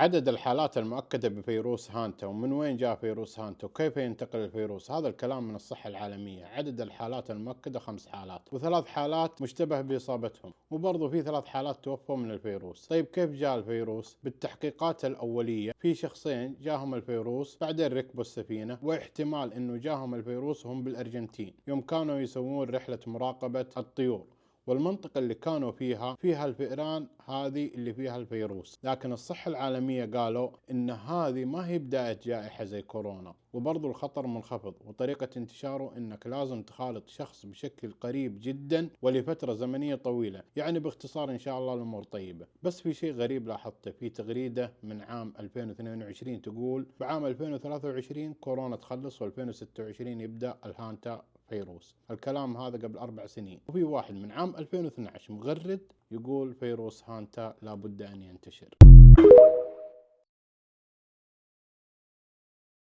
عدد الحالات المؤكدة بفيروس هانتا، ومن وين جاء فيروس هانتا، وكيف ينتقل الفيروس. هذا الكلام من الصحة العالمية. عدد الحالات المؤكدة 5 حالات، و3 حالات مشتبه بإصابتهم، وبرضه في 3 حالات توفوا من الفيروس. طيب كيف جاء الفيروس؟ بالتحقيقات الأولية في شخصين جاهم الفيروس بعدين ركبوا السفينة، واحتمال انه جاهم الفيروس هم بالأرجنتين يوم كانوا يسوون رحلة مراقبة الطيور، والمنطقة اللي كانوا فيها الفئران هذه اللي فيها الفيروس. لكن الصحة العالمية قالوا إن هذه ما هي بداية جائحة زي كورونا، وبرضو الخطر منخفض، وطريقة انتشاره إنك لازم تخالط شخص بشكل قريب جدا ولفترة زمنية طويلة. يعني باختصار إن شاء الله الأمور طيبة. بس في شيء غريب لاحظته في تغريدة من عام 2022 تقول بعام 2023 كورونا تخلص و2026 يبدأ الهانتا فيروس. الكلام هذا قبل 4 سنين، وفي واحد من عام 2012 مغرد يقول فيروس هانتا لابد أن ينتشر.